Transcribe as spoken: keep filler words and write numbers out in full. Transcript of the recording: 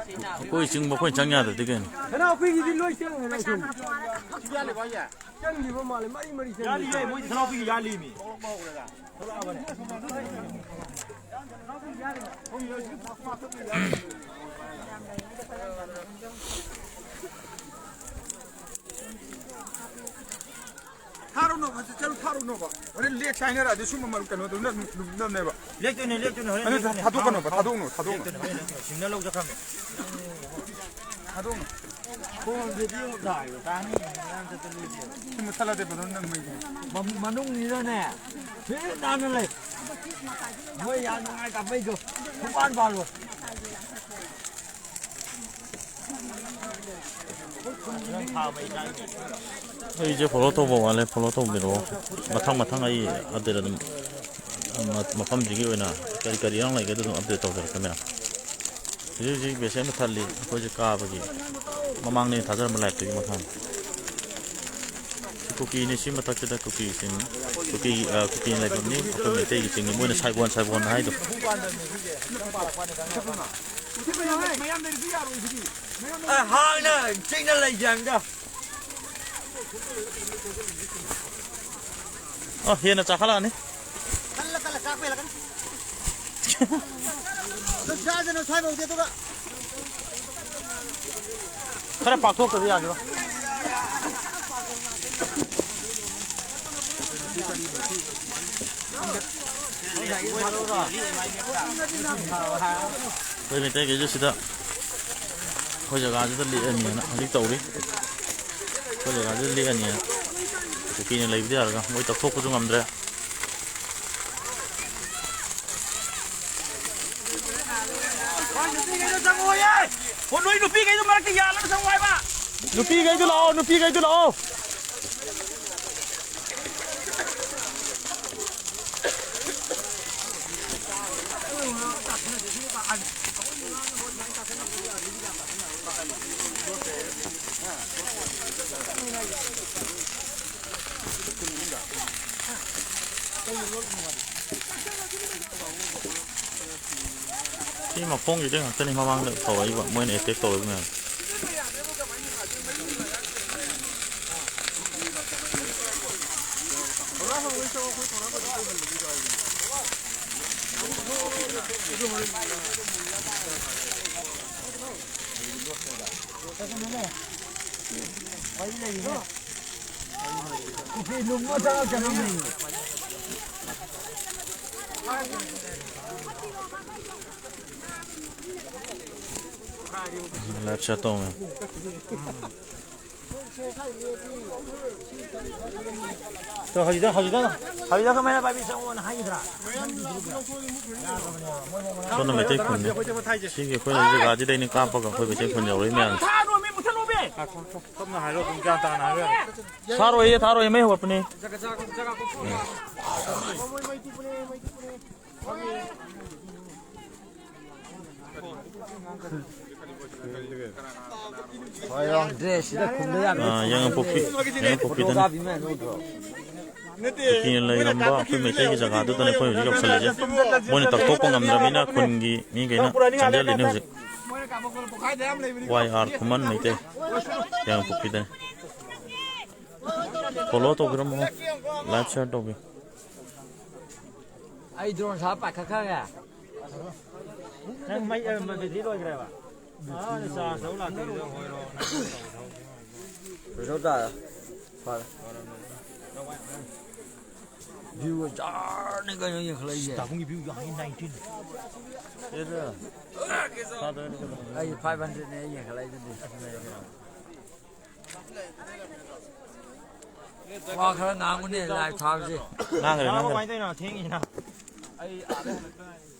ꯑꯩꯈꯣꯏ ꯆꯤꯡꯕ ꯑꯩꯈꯣꯏ ꯆꯪ ꯌꯥꯗ꯭ꯔꯗꯤ ꯀꯩꯅꯣ? ꯁꯅꯥꯄꯤꯒꯤꯗꯤ ꯂꯣꯏ ꯆꯪꯈ꯭ꯔꯦ ꯁꯨꯝ꯫ ꯆꯪꯈꯤꯕ ꯃꯥꯜꯂꯦ, ꯃꯔꯤ ꯃꯔꯤ ꯆꯪꯈ꯭ꯔꯦ꯫ ꯌꯥꯜꯂꯤꯌꯦ, ꯃꯣꯏꯗꯤ ꯁꯅꯥꯄꯤꯒꯤ ꯌꯥꯜꯂꯤꯃꯤ꯫ ꯊꯥꯔꯨꯅꯣꯕ, ꯆꯠꯂꯨ, ꯊꯥꯔꯨꯅꯣꯕ꯫ ꯍꯣꯔꯦꯟ ꯂꯦꯛꯁꯦ ꯍꯥꯏꯅꯔꯛꯑꯗꯤ ꯁꯨꯝꯕ ꯃꯔꯨꯞ ꯀꯩꯅꯣꯗꯨ ꯅꯝ-, ꯅꯝꯅꯦꯕ꯫ ꯂꯦꯛꯇꯣꯏꯅꯦ, ꯂꯦꯛꯇꯣꯏꯅꯦ, ꯍꯣꯔꯦꯟ ꯑꯗꯨ ꯂꯦꯛꯇꯣꯏꯅꯦ꯫ ꯊꯥꯗꯣꯛꯀꯅꯣꯕ, ꯊꯥꯗꯣꯛꯀꯅꯣ, ꯊꯥꯗꯣꯛꯀꯅꯣ꯫ ꯂꯦꯛꯇꯣꯏꯅꯦ, ꯍꯣꯔꯦꯟ ꯂꯦꯛꯇꯣꯏꯅꯦ꯫ ꯁꯤꯡꯅ ꯂꯧ ꯆꯠꯈ꯭ꯔꯕꯅꯦ꯫ ꯊꯥꯗꯣꯛꯀꯅꯣ꯫ ꯈꯣꯡꯗꯨꯗꯤ ꯑꯃꯨꯛ ꯇꯥꯏꯕ, ꯇꯥꯅꯤ, ꯌꯥꯝ ꯆꯠꯇ ꯂꯣꯏꯗꯦꯕ꯫ ꯁꯤ ꯃꯨꯊꯠꯂꯗꯤ ꯐꯖꯅ ꯅꯝꯃꯦ꯫ ꯃ-, ꯃꯅꯨꯡꯅꯤꯅꯅꯦ, ꯐꯤꯔ ꯅꯥꯟꯅ ꯂꯩ꯫ ꯃꯣꯏ ꯌꯥꯝ ꯅꯨꯡꯉꯥꯏ ꯀꯥꯞꯄꯩꯗꯣ꯫ ꯊꯣꯡꯄꯥꯟ ꯄꯥꯜꯂꯣ꯫ ꯑꯩꯁꯦ follow ꯇꯧꯕ ꯋꯥꯠꯂꯦ, follow ꯇꯧꯕꯤꯔꯛꯑꯣ꯫ ꯃꯊꯪ ꯃꯊꯪ ꯑꯩ update ꯑꯗꯨꯝ, ꯃ-, ꯃꯐꯝꯁꯤꯒꯤ ꯑꯣꯏꯅ ꯀꯔꯤ ꯀꯔꯤ ꯏꯔꯥꯡ ꯂꯩꯒꯦꯗꯣ ꯑꯗꯨꯝ update ꯇꯧꯖꯔꯛꯀꯦ, ꯃꯌꯥꯝ꯫ ꯍꯧꯖꯤꯛ ꯍꯧꯖꯤꯛ ꯕꯦꯁꯦꯟ ꯊꯜꯂꯤ, ꯑꯩꯈꯣꯏꯁꯦ ꯀꯥꯕꯒꯤ ꯃꯃꯥꯡꯗꯒꯤ ꯊꯥꯖꯔꯝꯕ live ꯇꯨꯒꯤ ꯃꯈꯥꯅꯤ꯫ ꯁꯤ ꯀꯨꯀꯤꯅꯤ, ꯁꯤ ꯃꯊꯛꯁꯤꯗ ꯀꯨꯀꯤꯁꯤꯡ, ꯀꯨꯀꯤ, ꯑ, ꯀꯨꯀꯤꯅ ꯂꯩꯐꯝꯅꯤ, ꯑꯩꯈꯣꯏ ꯃꯩꯇꯩꯒꯤ ꯆꯤꯡꯅꯤ, ꯃꯣꯏꯅ ꯁꯥꯏꯕꯣꯟ, ꯁꯥꯏꯕꯣꯟ ꯍꯥꯏꯗꯣ꯫ ꯑ, ꯍꯥꯡꯅ ꯆꯤꯡꯅ ꯂꯩꯖꯕꯗꯣ꯫ ꯑ, ꯍꯦꯟꯅ ꯆꯥꯈꯠꯂꯛꯑꯅꯤ꯫ ꯀꯜꯂ, ꯀꯜꯂ ꯆꯥꯛꯄ ꯍꯦꯜꯂꯛꯀꯅꯤ꯫ ꯑꯗꯨ ꯆꯥꯖꯅꯨ, ꯁ꯭ꯋꯥꯏꯐꯥꯎꯗꯤ ꯑꯗꯨꯒ꯫ ꯈꯔ ꯄꯥꯛꯊꯣꯛꯇ꯭ꯔꯗꯤ ꯌꯥꯒꯤꯔꯣꯏ꯫ ꯑꯩꯈꯣꯏ ꯃꯩꯇꯩꯈꯩꯁꯨ ꯁꯤꯗ ꯑꯩꯈꯣꯏ ꯖꯒꯥꯁꯤꯗ ꯂꯦꯛꯑꯅꯤꯅ ꯍꯧꯖꯤꯛ ꯇꯧꯔꯤ꯫ ꯑꯩꯈꯣꯏ ꯖꯒꯥꯁꯤꯗ ꯂꯦꯛꯑꯅꯤꯅ ꯀꯨꯀꯤꯅ ꯂꯩꯕꯗꯤ ꯌꯥꯔꯒ ꯃꯣꯏ ꯇꯧꯊꯣꯛꯄꯁꯨ ꯉꯝꯗ꯭ꯔꯦ꯫ ꯍꯣꯏ, ꯅꯨꯄꯤꯈꯩꯗꯣ ꯆꯪꯉꯣꯌꯦ꯫ ꯍꯣ, ꯅꯣꯏ ꯅꯨꯄꯤꯈꯩꯗꯣ ꯃꯔꯛꯇ ꯌꯥꯜꯂꯒ ꯆꯪꯉꯣ ꯍꯥꯏꯕ꯫ ꯅꯨꯄꯤꯈꯩꯗꯣ ꯂꯥꯛꯑꯣ, ꯅꯨꯄꯤꯈꯩꯗꯣ ꯂꯥꯛꯑꯣ꯫ ꯁꯤ ꯃꯈꯣꯡꯒꯤꯗꯤ ꯉꯥꯛꯇꯅꯤ ꯃꯃꯥꯡꯗ ꯇꯧꯔꯛꯏꯕ, ꯃꯣꯏꯅ attack ꯇꯧꯔꯛꯏꯕ ꯃꯌꯥꯝ꯫ Live shot ꯇꯧꯔꯦ꯫ ꯇꯣ, ꯍꯧꯖꯤꯛꯇ, ꯍꯧꯖꯤꯛꯇ, ꯍꯧꯖꯤꯛꯇ ꯀꯃꯥꯏꯅ ꯄꯥꯏꯕꯤ ꯆꯪꯉꯣꯅ ꯍꯥꯏꯒꯗ꯭ꯔꯥ? ꯁꯣꯝꯅ ꯃꯩꯇꯩ ꯈꯨꯟꯅꯤ꯫ ꯁꯤꯒꯤ ꯑꯩꯈꯣꯏꯅ ꯖꯒꯥꯁꯤꯗꯩꯅ ꯀꯥꯞꯄꯒ ꯑꯩꯈꯣꯏ ꯃꯩꯇꯩ ꯈꯨꯟ ꯌꯧꯔꯛꯏ ꯃꯌꯥꯝꯁꯦ꯫ ꯊꯥꯔꯣꯃꯤ, ꯃꯨꯊꯠꯂꯣꯃꯤ! ꯇꯞꯅ ꯍꯥꯏꯔꯣ, ꯑꯗꯨꯝ ꯒ꯭ꯌꯥꯟ ꯇꯥꯅ ꯍꯥꯏꯔꯣ꯫ ꯊꯥꯔꯣꯏꯌꯦ, ꯊꯥꯔꯣꯏꯌꯦ, ꯃꯩ ꯍꯧꯒꯠꯄꯅꯦ꯫ ꯍꯣꯏ, ꯌꯥꯝ dress ꯁꯤꯗ ꯈꯨꯝꯗ ꯌꯥꯝ ꯑꯥ, ꯌꯥꯡꯄꯣꯛꯄꯤ, ꯌꯥꯡꯄꯣꯛꯄꯤꯗꯅꯤ꯫ ꯐꯣꯇꯣꯒ꯭ꯔꯥꯐꯤ ꯃꯌꯥꯝ ꯎꯗ꯭ꯔꯣ? ꯀꯨꯀꯤꯅ ꯂꯩꯔꯝꯕ ꯑꯩꯈꯣꯏ ꯃꯩꯇꯩꯒꯤ ꯖꯒꯥꯗꯨꯗꯅꯤ ꯑꯩꯈꯣꯏ ꯍꯧꯖꯤꯛ ꯌꯧꯁꯜꯂꯤꯁꯦ꯫ ꯃꯣꯏꯅ ꯇꯧꯊꯣꯛꯄ ꯉꯝꯗ꯭ꯔꯕꯅꯤꯅ ꯈꯨꯟꯒꯤ ꯃꯤꯈꯩꯅ ꯆꯦꯟꯖꯜꯂꯤꯅꯤ ꯍꯧꯖꯤꯛ꯫ ꯋꯥꯏ ꯑꯥꯔ ꯈꯨꯃꯟ ꯃꯩꯇꯩ, ꯌꯥꯡꯄꯣꯛꯄꯤꯗꯅꯤ꯫ Follow ꯇꯧꯕꯤꯔꯝꯃꯣ, like, share ꯇꯧꯕꯤꯌꯨ꯫ ꯑꯩ drone ꯁꯥ ꯄꯥꯏꯈꯠꯈ꯭ꯔꯒꯦ꯫ ꯅꯪ ꯃꯩ, ꯑ, battery ꯂꯣꯏꯈ꯭ꯔꯦꯕ? ꯑꯥ, charge ꯇꯧ ꯂꯥꯛꯇꯣꯏꯗꯣ ꯑꯣꯏꯔꯣ, ꯅꯪ ꯇꯧ, ꯇꯧ꯫ ꯂꯣꯏꯊꯣꯛ ꯇꯥꯔꯦ꯫ ꯐꯔꯦ꯫ View ꯖꯥꯔꯅꯤ ꯀꯩꯅꯣ ꯌꯦꯡꯈꯠꯂꯛꯏꯁꯦ꯫ ꯗꯥꯕꯨꯡꯒꯤ view ꯌꯥꯡꯈꯩ nineteen꯫ ꯑꯩ five hundred ꯅꯦ ꯑꯩ ꯌꯦꯡꯈꯠꯂꯛꯏꯗꯨꯗꯤ꯫ ꯋꯥ ꯈꯔ ꯉꯥꯡꯉꯨꯅꯦ, live ꯊꯥꯕꯁꯦ꯫ ꯉꯥꯡꯈ꯭ꯔꯦ, ꯉꯥꯡꯈ꯭ꯔꯦ꯫ ꯀꯃꯥꯏꯅ ꯇꯧꯔꯤꯅꯣ? ꯊꯦꯡꯉꯤꯅ꯫ ꯑꯩ ꯑꯥꯗ ꯍꯜꯂꯛꯇ ꯉꯥꯏꯔꯤ꯫